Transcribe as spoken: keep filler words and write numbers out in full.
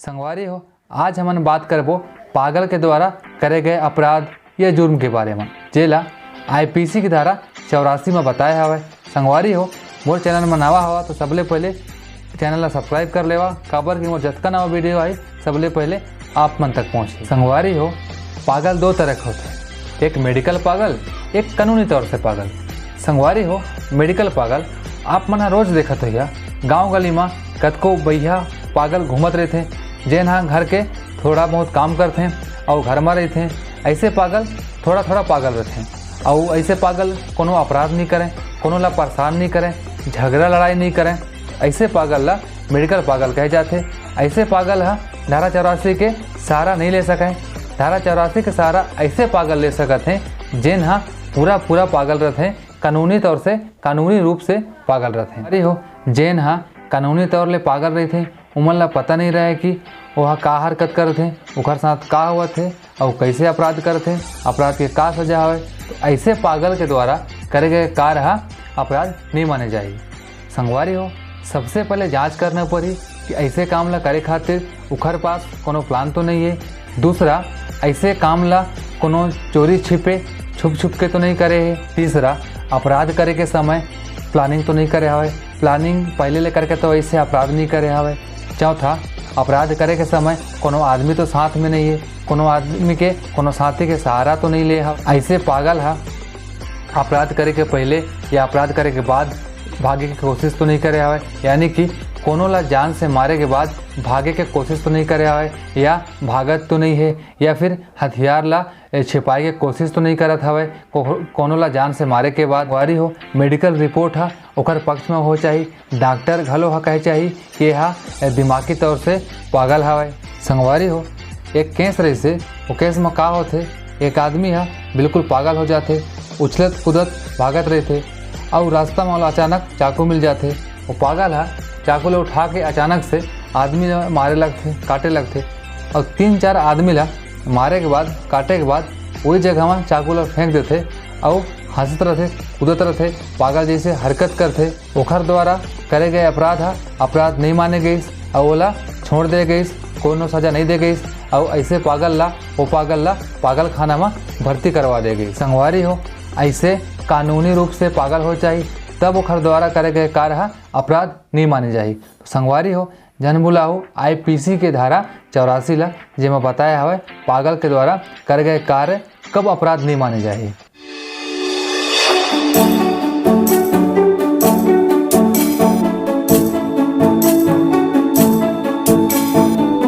संगवारी हो, आज हमन बात करबो पागल के द्वारा करे गए अपराध या जुर्म के बारे म, जेला आईपीसी की धारा चौरासी म बताए हवय। संगवारी हो, मोर चैनल म नवा हवा तो सबले पहले चैनल ला सब्सक्राइब कर लेवा, काबर कि मोर जतका नवा वीडियो आई सबले पहले आप मन तक पहुंचे। संगवारी हो, पागल दो तरह के होथे, एक मेडिकल पागल, एक कानूनी तौर से पागल। संगवारी हो, मेडिकल पागल आप मन ह रोज देखत होइहा, गांव गली म कतको बइहा पागल घूमत रहिथे, जेन ह घर के थोड़ा बहुत काम करथे अउ घर म रहिथे। ऐसे पागल थोड़ा थोड़ा पागल रहिथे अउ ऐसे पागल कोनो अपराध नहीं करे, कोनो ला परेशान नहीं करे, झगड़ा लड़ाई नहीं करे। ऐसे पागल ला मेडिकल पागल कहे जाथे। ऐसे पागल ह धारा चौरासी के सहारा नहीं ले सके। धारा चौरासी के सहारा ऐसे पागल ले सकत हे, जेन ह पूरा पूरा पागल रथे, कानूनी तौर से, कानूनी रूप से पागल रथे। अरे हो, जेन ह कानूनी तौर ले पागल रहिथे, उमन ला पता नहीं रहे कि ओहा का हरकत करथे, ओकर साथ का होवत हे अउ कैसे अपराध करथे, अपराध के का सजा हवे। तो ऐसे पागल के द्वारा करे गए कार्य ह अपराध नहीं माने जाही। संगवारी हो, सबसे पहले जांच करना पड़ही कि ऐसे काम ला करे खातिर उखर पास कोनो प्लान तो नहीं है। दूसरा, ऐसे काम ला कोनो चोरी छिपे, छुप छुप के तो नहीं करे है। तीसरा, अपराध करे के समय प्लानिंग तो नहीं करे हवे, प्लानिंग पहले ले करके तो ऐसे अपराध नहीं करे हवे। चौथा, अपराध करे के समय कोनो आदमी तो साथ में नहीं है, कोनो आदमी के, कोनो साथी के सहारा तो नहीं ले हवे। ऐसे पागल ह अपराध करे के पहले या अपराध करे के बाद भागे के कोशिश तो नहीं करे हवे, यानी कि कोनो ला जान से मारे के बाद भागे के कोशिश तो नहीं करे हवे, या भागत तो नहीं है, या फिर हथियार ला ए, छिपाए के कोशिश तो नहीं करत हवे। को-, कोनो ला जान से मारे के बाद संगवारी हो, मेडिकल रिपोर्ट ह ओकर पक्ष में हो चाही, डॉक्टर घलो ह कहे चाही कि एहा ए, दिमागी तौर से पागल हवय। संगवारी हो, एक केस रहिसे, वो केस में का होथे, एक आदमी ह बिल्कुल पागल हो जाथे, उछलत कूदत भागत रहिथे, अउ रास्ता में ओला अचानक चाकू मिल जाथे। वो पागल ह चाकू ला उठा के अचानक से आदमी ला मारे लगथे, काटे लगथे, अउ तीन चार आदमी ला मारे के बाद, काटे के बाद, वही जगह में चाकू ला फेंक देथे अउ हंसत रथे, कूदत रथे, पागल जैसे हरकत करथे। ओखर द्वारा करे गए अपराध ह अपराध नहीं माने गइस अउ ओला छोड़ दे गइस, कोनो सजा नहीं दे गइस अउ ऐसे पागल ला, वो पागल ला पागल खाना में भर्ती करवा दे गइस। संगवारी हो, ऐसे कानूनी रूप से पागल हो चाही, तब ओखर द्वारा करे गए कार्य ह अपराध नहीं माने जाही। संगवारी हो, जन भुलाहू आईपीसी के धारा चौरासी ला, जेमा बताया हवय पागल के द्वारा करे गए कार्य कब अपराध नहीं माने जाही।